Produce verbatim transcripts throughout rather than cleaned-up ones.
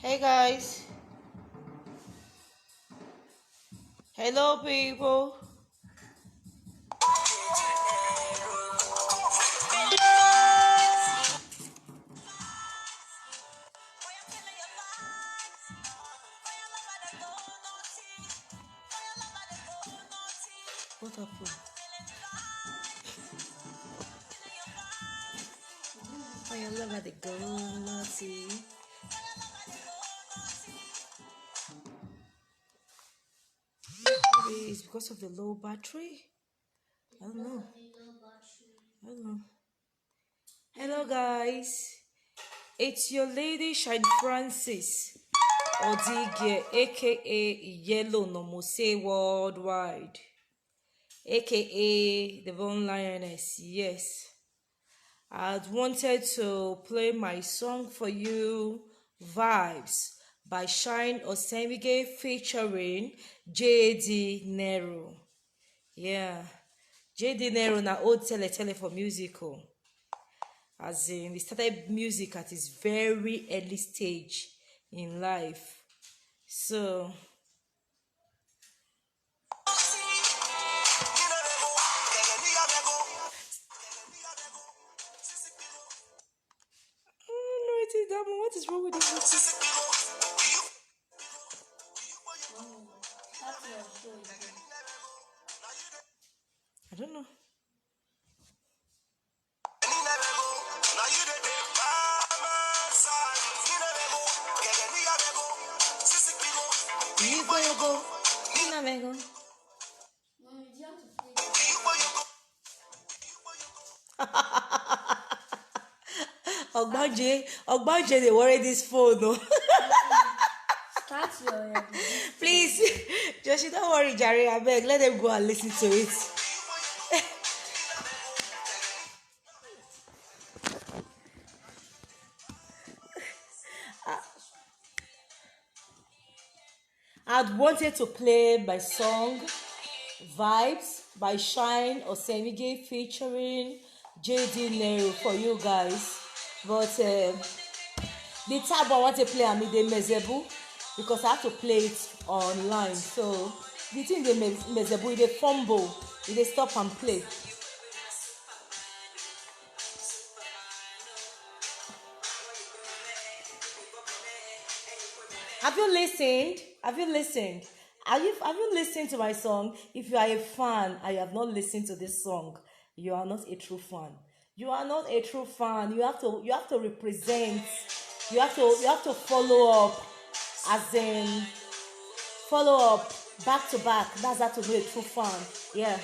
Hey guys. Hello people. What happened? Fire lover dey go naughty. Maybe it's because of the low battery. I don't know. I don't know. Hello guys. It's your lady Shine Francis Odige, aka Yellow Nomose Worldwide, aka the Bone Lioness. Yes. I'd wanted to play my song for you, Vibes by Shine Osemige featuring J D Nero. Yeah. J D Nero na old tele tele for music. Oh. As in, he started music at his very early stage in life. So, I don't know, it is that one. What is wrong with this? I don't know. Igbo ego. Nna m ego. Ogbanje, Ogbanje dey worry this phone o. Start your, uh, Please, Joshi, don't worry, jare. Abeg, let them go and listen to it. I'd wanted to play my song Vibes by Shine Osemige featuring J D Nero for you guys, but uh, the tab I want to play am e dey mezebu because I have to play it online. So the thing dey me- mezebu, e dey fumble, e dey stop and play. Have you listened? Have you listened? Are you, have you listened to my song? If you are a fan and you have not listened to this song, you are not a true fan. You are not a true fan. You have to, you have to represent. You have to, you have to follow up. As in, follow up back to back. That's how to know a true fan. Yeah.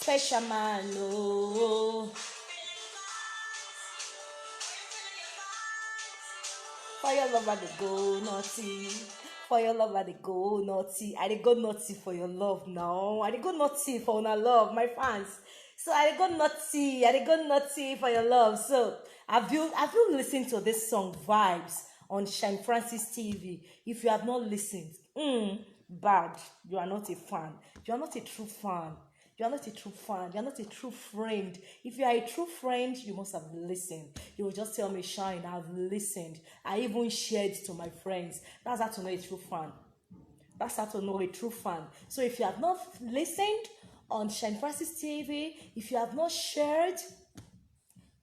Special man, oh. Fire lover dey go naughty. Fire lover dey go naughty. I dey go naughty for your love now. I dey go naughty for una love, my fans. So I dey go naughty. I dey go naughty for your love. So have you, have you listened to this song Vibes on Shine Francis T V? If you have not listened, mm, bad. You are not a fan. You are not a true fan. You are not a true fan. You are not a true friend. If you are a true friend, you must have listened. You will just tell me, "Shine, I've listened. I even shared to my friends." That's how to know a true fan. That's how to know a true fan. So if you have not listened on Shine Francis T V, if you have not shared,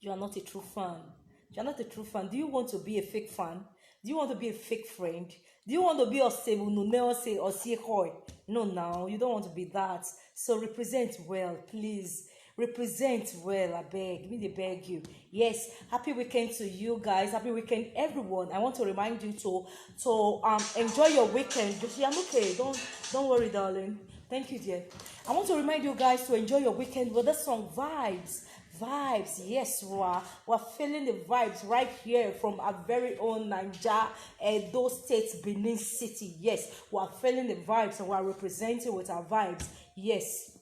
you are not a true fan. You are not a true fan. Do you want to be a fake fan? Do you want to be a fake friend? Do you want to be Osebunu Neose Osiekoi? No, now you don't want to be that. So represent well, please. Represent well, I beg. Me dey beg you. Yes, happy weekend to you guys. Happy weekend, everyone. I want to remind you to to um enjoy your weekend. Josie, I'm okay. Don't don't worry, darling. Thank you, dear. I want to remind you guys to enjoy your weekend with the song Vibes. Vibes, yes, we are, we're feeling the vibes right here from our very own Naija, Edo State, Benin City. Yes, we are feeling the vibes and we are representing with our vibes. Yes.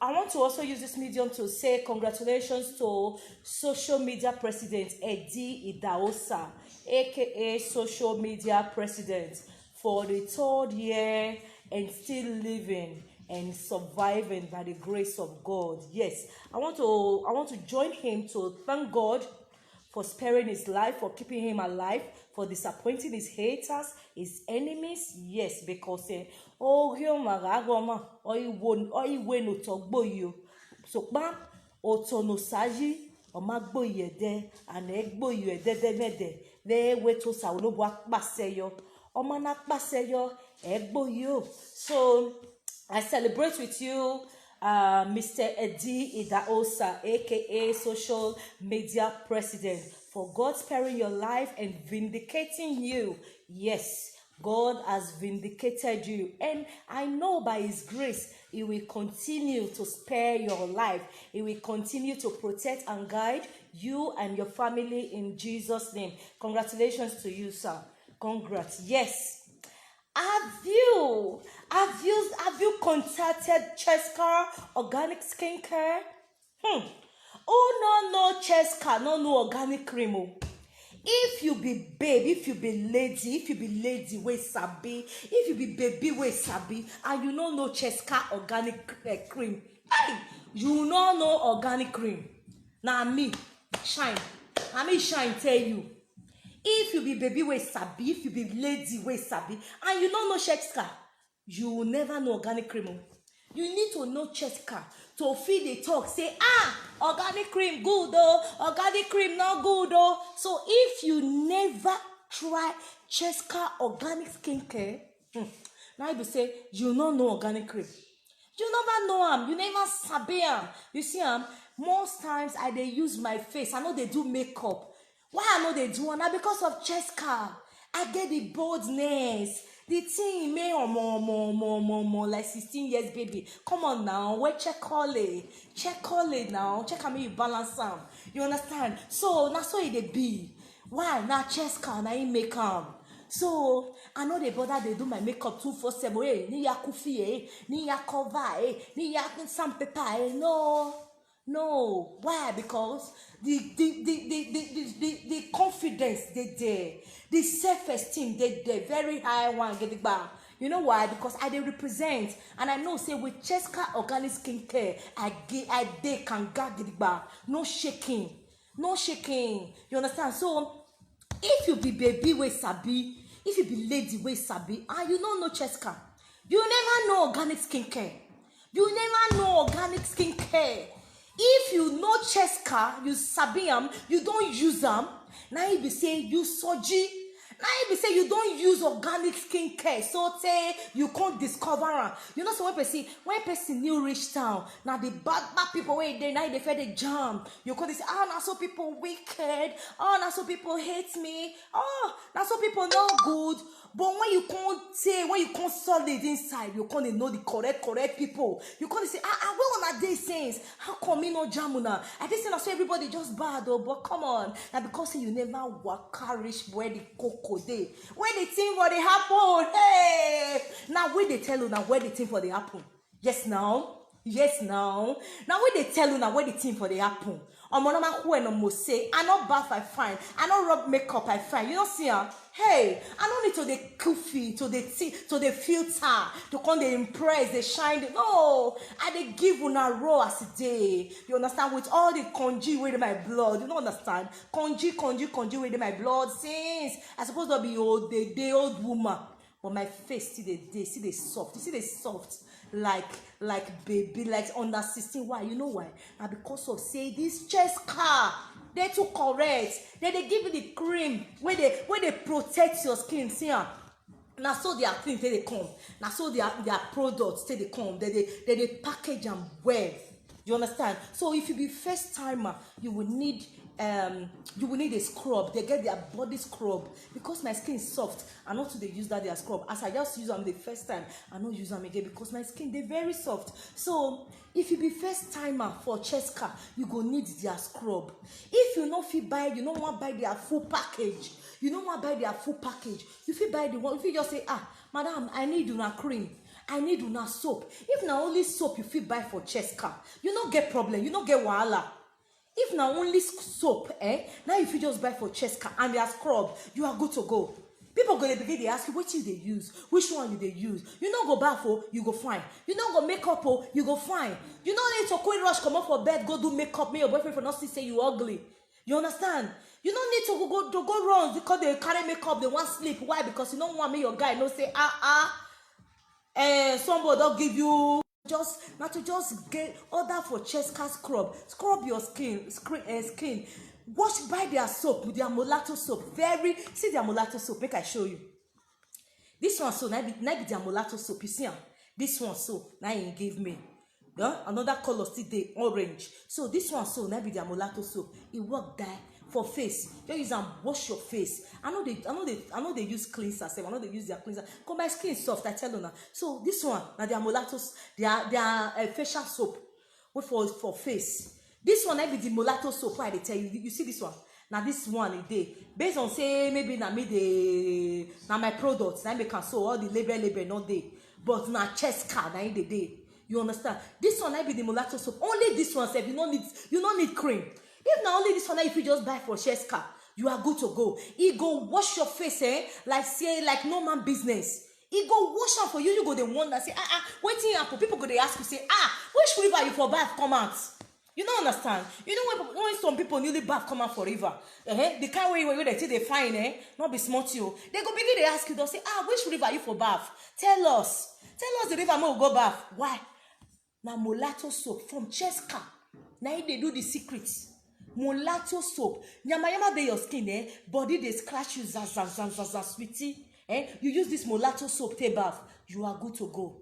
I want to also use this medium to say congratulations to social media president Eddie Idaosa, aka social media president, for the third year and still living and surviving by the grace of God. Yes, I want to I want to join him to thank God for sparing his life, for keeping him alive, for disappointing his haters, his enemies. Yes, because eh, oh, Roma, Roma, oh, he won, oh, he win, Otogbo you. So, bam, Otono Saji, Oma Gboyede, and Egboyede, Demede, they wait to Saulobo Akpaseyo, Oma Nakpaseyo, Egboyo. So, I celebrate with you, uh, Mister Eddie Idaosa, A K A Social Media President, for God sparing your life and vindicating you. Yes, God has vindicated you, and I know by His grace, He will continue to spare your life. He will continue to protect and guide you and your family in Jesus' name. Congratulations to you, sir. Congrats. Yes. Have you have you have you contacted Cheska Organic Skincare? Hmm. Who no know Cheska, no know organic cream o. If you be babe, if you be lady, if you be lady wey sabi, if you be baby wey sabi, and you no know Cheska Organic eh, Cream, hey, you no know organic cream. Na me shine, na me shine tell you. If you be baby wey sabi, if you be lady wey sabi, and you no know Cheska, you will never know organic cream o. You need to know Cheska to fit dey talk say, ah, organic cream good o, organic cream no good o. So if you never try Cheska Organic Skincare, hmm, na im be say you no know organic cream. You never know am, you never sabi am. You see am, most times I dey use my face, I no dey do makeup. Why I no dey do am? Na because of Cheska. I get the boldness. The thing me omo omo omo omo omo like sixteen years baby. Come on now, we check all it. Check all it now. Check am make you balance am. You understand? So na so e dey be. Why? Na Cheska na im make am. So I no dey bother dey do my makeup two four seven. Hey, ni ya kufi eh, ni ya cover eh, ni ya sandpaper eh. No. No, why? Because the the the the the, the, the, the confidence dey there, the self-esteem dey there, very high one, gidigba. You know why? Because I dey represent, and I know say with Cheska Organic Skincare, I get I dey kanga gidigba, no shaking, no shaking. You understand? So if you be baby wey sabi, if you be lady wey sabi, and you no know Cheska, you never know organic skincare. You never know organic skincare. If you know Cheska, you sabi am, you don use am, na im be say you soji. Na im be say you don use organic skincare so tey you come discover am. You know say when person when person new reach town, na the bad bad people wey dey na im dey first dey jam. You come dey say, ah, na so people wicked, oh, na so people hate me, oh, na so people no good. But when you come tey, when you come solid inside, you come dey know the correct correct people. You come dey say, ah ah, where una dey since? How come me no jam una? I think say na so everybody just bad o, but come on, na because say you never waka reach where the koko dey, where the thing for dey happen. Hey, na we dey tell una where the thing for dey happen. Yes now, yes now, na we dey tell una where the thing for dey happen. Omo, no ma who no mo say I no baff I fine, I no rub makeup I fine. You no see am? Hey, I no need to dey goofy, to dey ti to dey filter, to come dey impress, dey shine. Dey, no, I dey give una raw as e dey. You understand? With all the konji wey dey my blood, you no understand? Konji, konji, konji wey dey my blood since I suppose to be old, dey dey old woman. But my face still dey dey, still dey soft, still dey soft like like baby, like under sixteen. Why? You know why? Na because of say this Cheska dey too correct. Dem dey give you the cream wey dey wey dey protect your skin. See am, na so their cream take dey come, na so their their products take dey come. Dem dey dem dey package am well. You understand? So if you be first timer, you will need um you will need a scrub. Dem get their body scrub. Because my skin soft, I no too dey use that their scrub. As I just use am the first time, I no use am again because my skin dey very soft. So if you be first timer for Cheska, you go need their scrub. If you no fit buy, you no wan buy their full package, you no wan buy their full package, you fit buy the one, you fit just say, ah, madam, I need una cream, I need una soap. If na only soap you fit buy for Cheska, you no get problem, you no get wahala. If na only s- soap, eh, now you fit just buy for Cheska and their scrub, you are good to go. People go dey begin dey ask you wetin you dey use, which one you dey use. You no go baff o, you go fine. You no go make up o, you go fine. You no need to quick rush comot for bed go do makeup make your boyfriend for no see say you ugly. You understand? You no need to go, go, to go run because they carry makeup, they want sleep. Why? Because you don't want me, your guy, no say, ah, ah, eh, somebody don't give you. Just, not to just get order for Cheska scrub. Scrub your skin, screen, uh, skin. Wash by their soap, with their Molato soap. Very, see their Molato soap, make I show you. This one so, na be, na be their Molato soap. You see am? This one so, na him give me. Yeah? Another color still dey, orange. So this one so, na be their Molato soap. E work die for face. Just use am wash your face. I know they, I know they, I know they use cleanser sef. I know they use their cleanser. Come, my skin soft, I tell you now. So this one, na their Molato, their, their uh, facial soap. Wey for, for face. This one, na be the Molato soap wey I dey tell you. You see this one? Na this one e dey. Based on say maybe na me dey, na my product, na make am so all the label, label no dey. But na Cheska, na e dey dey. You understand? This one, na be the Molato soap. Only this one sef, you no need, you no need cream. If na only this one, na you fit just buy for Cheska, you are good to go. E go wash your face, eh? Like say, like no man business. E go wash am for you. You go dey wonder, say, ah, ah, wetin happen? People go dey ask you, say, ah, which river you for baff come out? You no understand. You know when, when some people newly baff come out for river, eh, the kind way wey they take dey fine, eh, no be small thing o. They go begin dey ask you, they'll say, ah, which river you for baff? Tell us. Tell us the river, make we go baff. Why? Na Molato soap from Cheska. Na it dey do the secret. Molato soap. Nyama nyama dey your skin, eh? Body dey scratch you, za, za, za, za, za, sweetie. Eh? You use this Molato soap, take baff. You are good to go.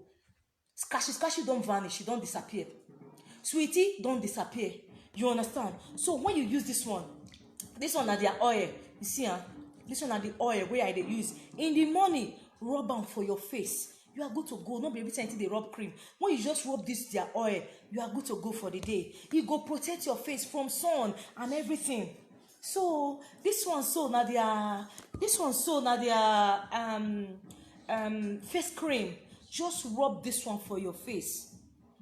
Scratchy, scratchy don vanish, e don disappear. Sweetie don disappear. You understand? So when you use this one, this one na their oil. You see, huh? This one na the oil wey I dey use. In the morning, rub am for your face. You are good to go. No be every time you dey rub cream. When you just rub this their oil, you are good to go for the day. E go protect your face from sun and everything. So this one so na their, this one so na their um um face cream. Just rub this one for your face.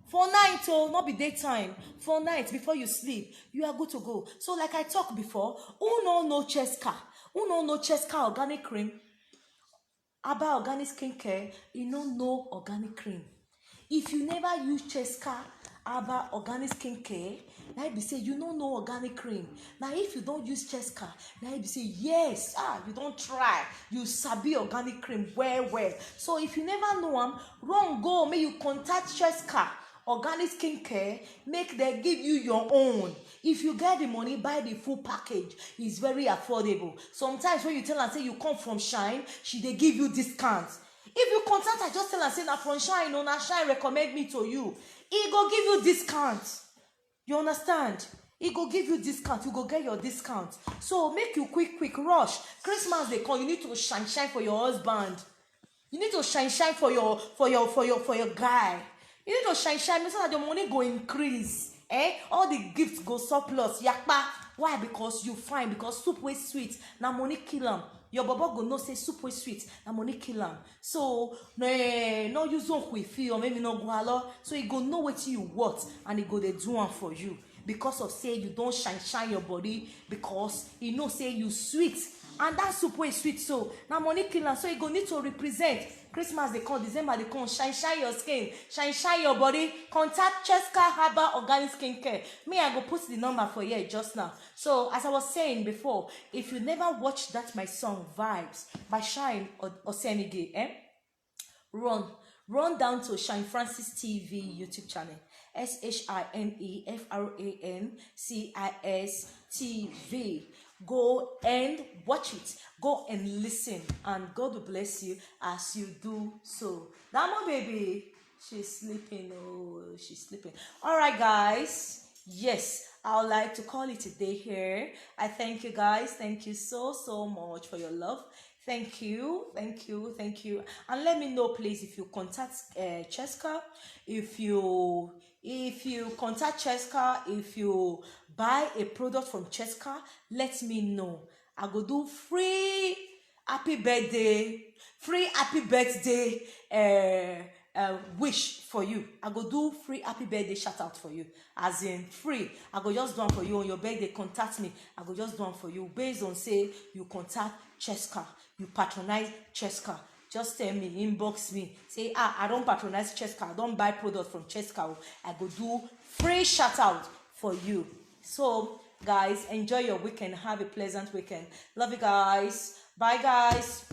For night, oh, not be daytime. For night, before you sleep, you are good to go. So, like I talked before, who no know Cheska? Who no know Cheska organic cream? Aba organic skincare, you no know organic cream. If you never use Cheska Aba organic skincare, na be say you no know organic cream. Na if you don use Cheska, na be say yes, ah, you don try, you sabi organic cream well well. So if you never know am, run go make you contact Cheska Organic Skincare, make dem give you your own. If you get the money, buy the full package. It's very affordable. Sometimes when you tell am say you come from Shine, she dey give you discount. If you contact her, just tell am say na from Shine, o, na Shine recommend me to you. E go give you discount. You understand? E go give you discount. You go get your discount. So make you quick quick rush. Christmas dey come. You need to shine shine for your husband. You need to shine shine for your, for your, for your, for your guy. You need to shine shine so that your money go increase. Eh? All the gifts go surplus. Yakpa. Why? Because you fine. Because soup wey sweet, na money kill am. Your bobo go know say soup wey sweet, na money kill am. So no, no use on kwe fi or maybe no go allow. So he go know what you want and he go dey do am for you. Because of say you don shine shine your body, because he know say you sweet. And that soup wey sweet so, na money kill am. So he go need to represent. Christmas dey come, December dey come, shine shine your skin, shine shine your body. Contact Cheska Herbal Organic Skincare. Me, I go put the number for here just now. So as I was saying before, if you never watch that my song Vibes by Shine Osenige, eh? Run, run down to Shine Francis T V YouTube channel, S H I N E F R A N C I S T V. Go and watch it. Go and listen, and God will bless you as you do so. Damo baby, she's sleeping. Oh, she's sleeping. All right, guys. Yes, I would like to call it a day here. I thank you guys. Thank you so, so much for your love. Thank you, thank you, thank you. And let me know, please, if you contact uh, Cheska, if you, if you contact Cheska, if you buy a product from Cheska, let me know. I go do free happy birthday, free happy birthday uh, uh, wish for you. I go do free happy birthday shout out for you. As in free. I go just do am for you. On your birthday, contact me. I go just do am for you. Based on say you contact Cheska, you patronize Cheska. Just tell me, inbox me. Say, ah, I don patronize Cheska. I don buy product from Cheska. Oh. I go do free shout out for you. So Guys, enjoy your weekend. Have a pleasant weekend. Love you guys. Bye, guys.